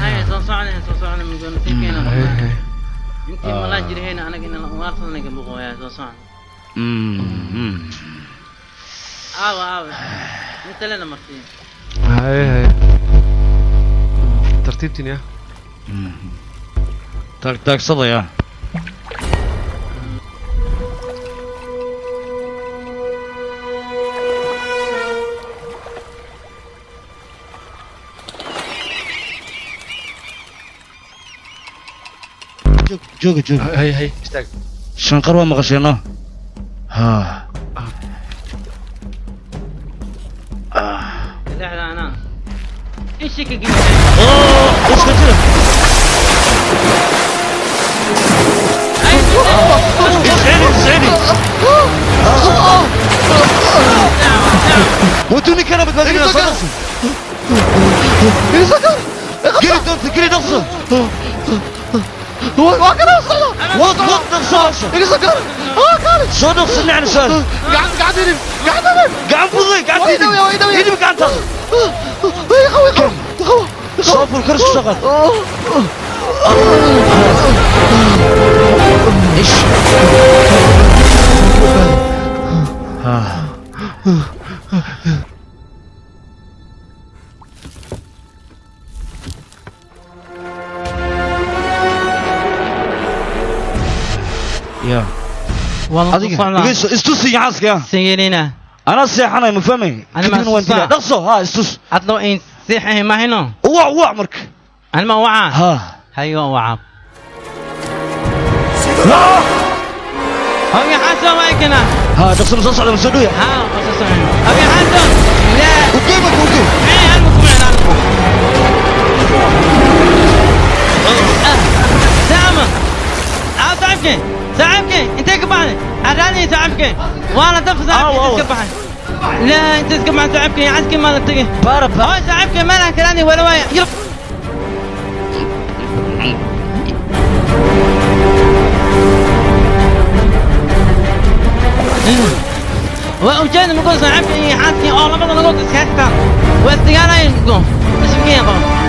Haya, soo socda, soo socda, mugoonsiinkeena qabnaa. Intii malaa jirhayna anaga inaan ugaarsanayga boqooyaa, soo socda. Aawa, aawa. Inta lena marsiin. Haye haye, tartiibtiin ya. Taagtaagsadaya. Jooga, jooga. Haye haye, istaag. Shanqar waa maqasheeno ha. Lexda anaa. Ishi ka geli. Iska jira. Isceli, isceli. Watuu ninkana badbaadinaya, soo dhaqso. Geli doonta, geli dhaqso. Waa kana socda. Wad, wad, dhaqso, dhaqso. Iga soo gaar. Ah, kaale. Soo dhaqso, dhinacna saar. Gacanta, gacanta idib, gacanta idib. Gacan fududay, gacanta Waa idib. idawiya, waa idawiya. Idib gacantaada. Iga qabo, iga qabo, iga qabo. Soo fur, kor isku soo qaad. Ish. Ya. Waa Adiga dhegeyso, istus iyo xaaska ya. Singirina. Anaa seexanay, ma fahmay? Ani ma Kadibna waan dilaa. asusaa. Dhaqso, ha, istus. Adlo in seexay mahino. Wac, wac marka. Ani ma waca. Ha. Hayo waca. Hawya Xasan waa ikana. Ha, dhaqso, ma soo socda, ma soo dhow ya. Ha, ma soo socda. Hawya Xasan. La. Ugey marka, ugey. Ee, halku kuma halku. سامة عاو صاحبك، صاحبك انت كبحني عراني صاحبك وانا دف صاحبك. أو، أو. انت كبحني، لا انت كبحني صاحبك يا عسكي ما تجي Baara, baara. هاي صاحبك ما لها كلامي ولا ويا يرب. وأوجد مقول صاحبك حاسي أو لما نقول تسكت واستقالة يقول بس فيها طبعا.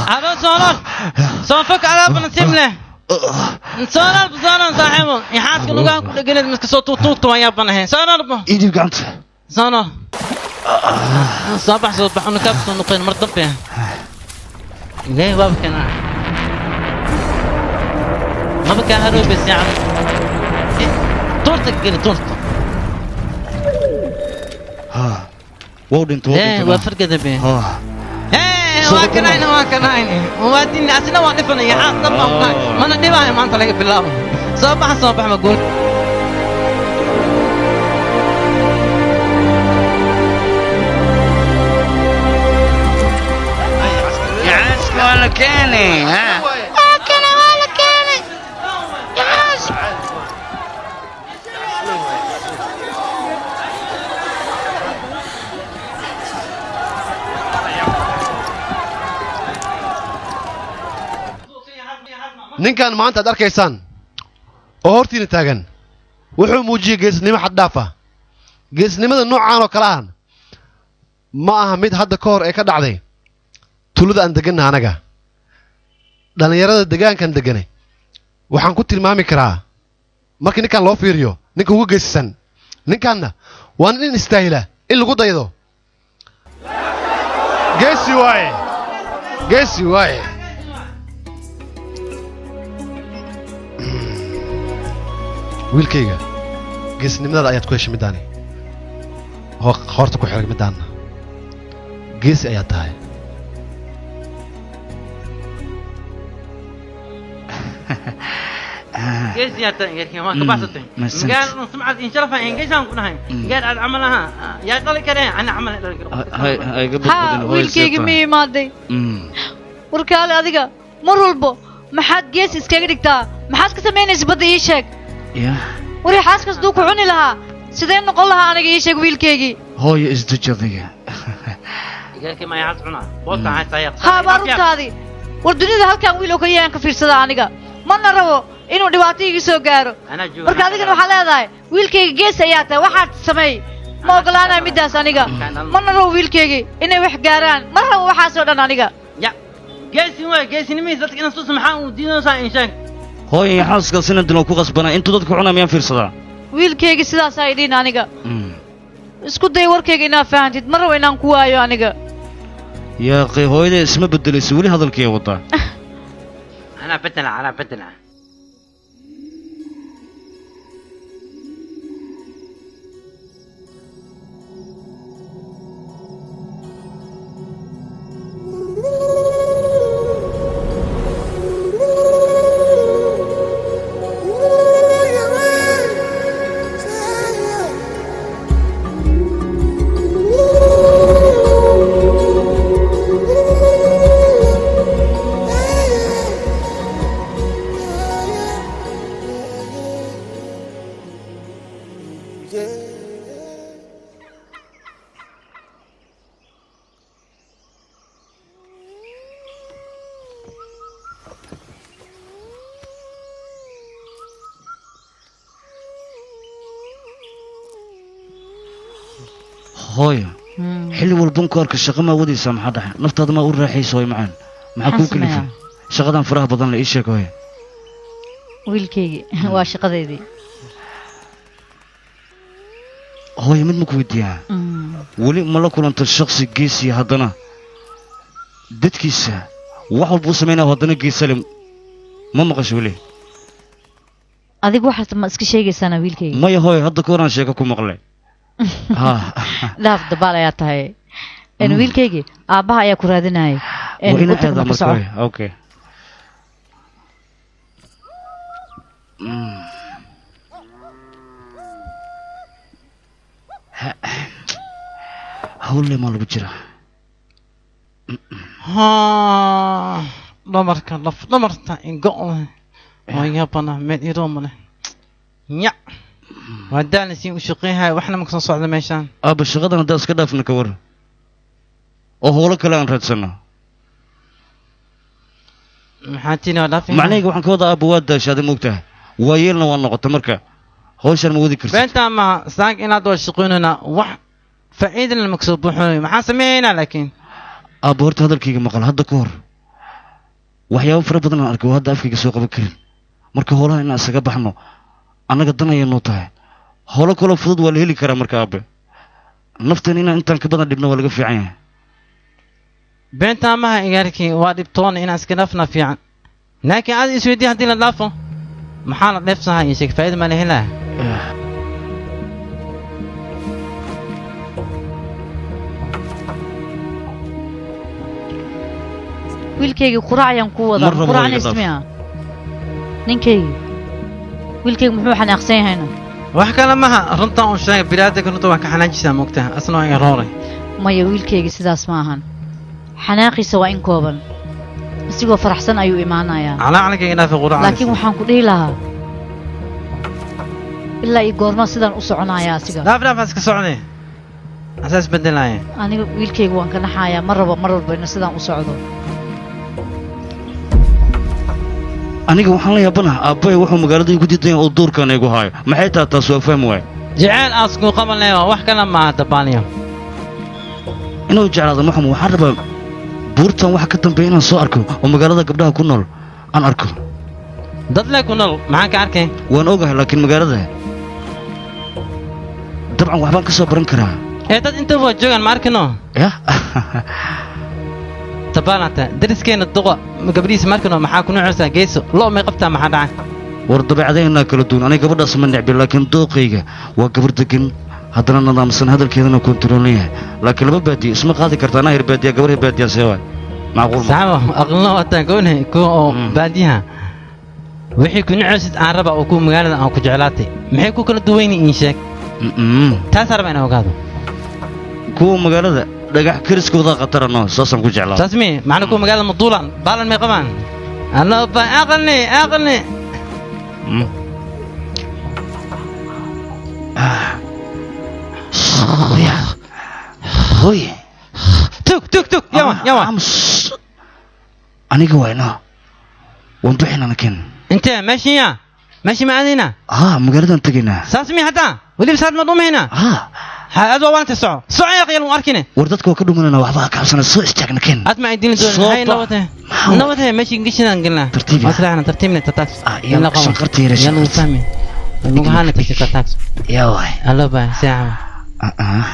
هذا صورة صوفك على بنسيب له صورة بصورة صاحبه يحاسك لغة كل جنة مسك صوت توت ويا بنه صورة Idib gacanta. صورة صباح صباح نكبس نقين مرتبة ليه بابك أنا ما بك هروب بس يعني تورتك قلي تورتك. Ha. Wuu dhintay, wuu ليه dhintay. وفرقة به. Ha. إيه، waa kanayne, waa kanayne, waa dinni asina waa dhifanaya xaas dhan baan ku mana dhibaayo maanta laga bilaabo. Soo baxa, soo bax, ma guul. Yaxaaska waa la keenay, ha. Waa kana, waa la keenay yaxaas. Ninkan maanta aad arkaysaan oo hortiina taagan wuxuu muujiyey geesnimo xad dhaaf ah. Geesnimada noocaan oo kale ahan ma aha mid hadda ka hor ee ka dhacday tuulada aan deganna. Anaga dhallinyarada degaankan deganay waxaan ku tilmaami karaa markii ninkan loo fiiriyo ninka ugu geesisan. Ninkanna waa nin istaahila in lagu daydo. Geesi waaye, geesi waaye. Wiilkayga, geesinimadaada ayaad ku heshay middaani. Qoorta ku xirag middaanna. Geesi ayaad tahay. Geesiyaata ingeerkii waa ka baxsatay. Mahadsanid. Magaal sumcad in sharafa ingeesaan ku dhahay gaar aad camal ahaa yaa dhali kareen ana camal dhali karo. Hay hay ga Haa, badbadin hooyo. wiilkayga ma imaaday? Warkaale, adiga mar walbo maxaad gees iskaga dhigtaa? Maxaad ka samaynaysa badda, ii sheeg. Ya. Wari xaaskaas duu ku cuni lahaa, sidee noqon lahaa aniga? Ii sheeg, wiilkaygii. Hooyo, isdeji adiga. Ingeerkii ma yaas cunaa boota haysta. Haa, baa runtaadii. War dunida halkan wiil oo kaliya aan ka fiirsada aniga, mana rabo inuu dhibaato iga soo gaaro. Anaa jooga. Marka adigana waxaa leedahay wiilkayga gees ayaa tahay. Waxaad sameey, ma ogolaanayo middaas aniga. Mana rabo wiilkaygii inay wax gaaraan, ma rabo waxaasoo dhan aniga. Ya, geesi waay, geesinimihiis dadka inaan sus maxaa uu diidaysaa inshaan? Hooyo, iyo xaaskaas inaan dilo ku qasbanaa intuu dadku cunaa miyaan fiirsadaa? Wiilkayga, sidaasaa idhiin aniga. Isku day warkayga inaad fahantid. Ma rabo inaan ku waayo aniga. Yaaqi, hooyada isma bedelayso, weli hadalkii wadaa. Anaa bedela, anaa bedela. Hooyo, xilli walban ku arka shaqo maa wadaysaa? Maxaa dhaxay? Naftaada maa u raaxayso? Hooyo macaan, maxaa Maxaan kuu kalifay sameeyaa? shaqadan faraha badan la? Ii sheeg, hooyo. Wiilkaygii, waa shaqadeydii. Hooyo, mid ma ku weydiiyaa? Weli ma la kulanta shakhsi geesiya, haddana dadkiisa wax walba u samaynaya, haddana geesale? Ma maqasho weli? Adigu waxaas ma iska sheegaysaana, wiilkayga? Maya hooyo, hadda ka horaan sheeko ku maqlay ha. Dhaaf, dabaal ayaa tahay. Wiilkaygii, aabbaha ayaa ku raadinayay. Waa ina U tag. aadaa Marka marka soco. Hooyo, okay. Hawle maa lagu jiraa? Haa, dhamarka laf dhamarta ingo' waa yaabana meel iroo male ya waa daalisiin u shaqeynaya, waxna ma kasoo socda meeshaan. Aabba, shaqadan haddaa iska dhaafna ka war oo howlo kale aan raadsano. Maxaa tiini waa dhaafay? Macnahayga waxaan ka wadaa, aabba, waa daashaaday, moogtahay, waayeelna waa noqota, marka hawshan ma wadi kartid. Beentaa maha saank inaad waa shaqeynayna, wax faa'iidana ma kasoo buuxinayo. Maxaan sameeyaynaa laakiin? Aabba, horta hadalkayga maqal. Hadda ka hor waxyaabo fara badan aan arkay oo hadda afkayga soo qaban karin. Marka howlaha inaan isaga baxno annaga dan ayay noo tahay. Howlo kaloo fudud waa la heli karaa. Marka aabe, nafteen inaan intaan ka badan dhibno waa laga fiican yahay. Beentaa maha igaarkii, waa dhibtoona, inaan iska dhaafna fiican, laakiin aad isweydii haddii la dhaafo maxaa la dheefsahaa? Iyo sheeg, faa'iida ma la helaa? Wiilkaygii, quraac ayaan ku wadaa. Mar rabo Quraacna iga dhaaf. ismiya ninkaygii. Wiilkayga muxuu xanaaqsan yahayna? Wax kale maha, runtaan uu sheegay. Biniaadanka runta waa ka xanaajisaa, moogtaha, asna waa iga Maya wiilkaygii, sidaas ma ahan. Xanaaqiisa waa in kooban, isigoo faraxsan ayuu imaanayaa. Calacalka iga dhaafay quraac. Laakiin waxaan ku dhihi lahaa, ilaa iyo goorma sidaan u soconaya asiga? Dhaaf, dhaaf, iska socday, asaas bedelaya. Aniga wiilkayga waan ka naxayaa. Ma rabo mar walba inuu sidaan u socdo. Aniga waxaan la yaabanaha aabbahay wuxuu magaalada igu diidan yahay oo duurkan igu haayo. Maxay tahay taas? Waa fahmi waay. Jeceyl aas kuu qaban leeyo wax kale maaha dabaaliyo. Inuu jeclaado maxamed, waxaan rabaa buurtan waxa ka dambeeya inaan soo arko oo magaalada gabdhaha ku nool aan arko. Dad le ku nool maxaan ka arkay? Waan ogahay, laakiin magaalada dabcan waxbaan ka soo baran karaa. Ee dad inta waa joogaan ma arkino. Ya. Dabaalanta dariskeenna duqa gabdhihiisa ma arkino, maxaa ku nucaysaa geeso lo may qabtaa maxaa dhacay? War dabeecadaheennaa kala duwan, aniga gabadhaas ma necbi, laakiin dooqayga waa gabar degan haddana nidaamsan, hadalkeedana kontaroolin yahay. Laakiin laba baadiye isma qaadi karta, anaa heer baadiya, gabar heer baadiya see waay macquul ma Saxaabo aqlina wataan goone kuwa oo baadiyaha wixii ku nucaysid aan raba oo kuwa magaalada aan ku jeclaatay maxay ku kala duwan yihiin sheeg. Taas raba inaan ogaado. Kuwa magaalada dhagax kariskooda khatarano, saasaan ku jeclaa. Saas mi macna kuwa magaalada ma duulaan baalan may qabaan alla ba aqalni aqalni. Hoy. Tug tug tug yawa yawa. Aamus, aniga wayno waan bixinana ken. Intee meeshiya meeshii ma aadaynaa? Haa, magaaladan tegaynaa. Saas mi hadda weliba saad ma dhumaynaa? Haa. Ha aad waa waanta soco soco ya qiyal arkine. War dadka waa ka dhumanayna, waxba ha ka cabsana, soo istaagna ken. Aad ma idin doon Soo hay bax. Nabad nabad meeshii gashinaan galnaa. Tartiib ya. Maslaxna tartiibna tatax. Ah, yalla, shanqarta yara, yalla shanqarta. Fahmi mugahana tartiib tatax. Yaa waay. Allo baa saaca. Ah, ah.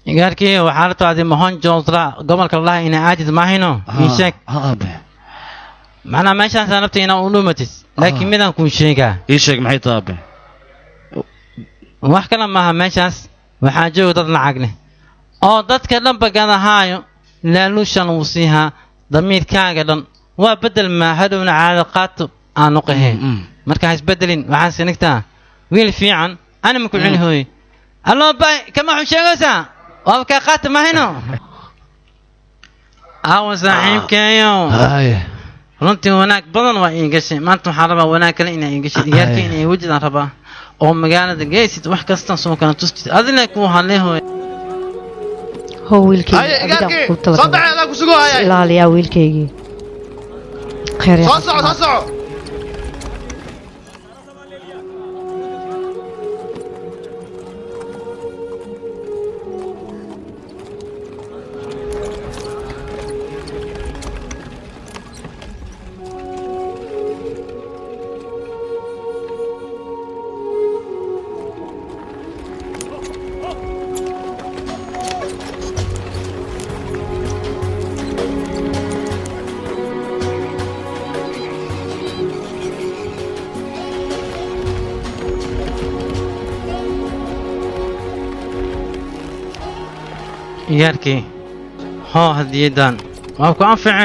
Igaarkii waxaa la tocday Mohon Jonesra gobolka lalaha inaa aadid maahino ii sheeg. Ha aabe. Macnaa meeshaasaa nabta inaa u dhumatis, laakiin midaan kuu sheegaa. Ii sheeg maxay tahay aabe? Wax kale maaha, meeshaas waxaa jooga dad lacag leh oo dadka dhanba gadahaayo, laaluushan wuu siihaa damiirkaaga dhan waa bedel maa hadhowna caado qaato aanu qahayn. Marka ha isbedelin, waxaan sinigtaa wiil fiican ana ma ku celi hooye allo bay kama xun sheegaysaa waaba kaa qaata mahayno aawa saaxiibkeeyo. Haye. Runtii wanaag badan waa ii gashay maanta, waxaan rabaa wanaag kale inaa ii gashay diyaarka inay wejidaan rabaa oo magaalada geysid wax kasta soo kala tustid adina kuu hadlay hooye. Hoo wiilkaygii. Haye, adigaan igaarkii, ku soo talagalay. baxay, adaa ku sugo hayay. Ilaaliyaa wiilkaygii khayr Soo soco, soo soco. Igaarkii hoo hadiyadan waa ku anficeen.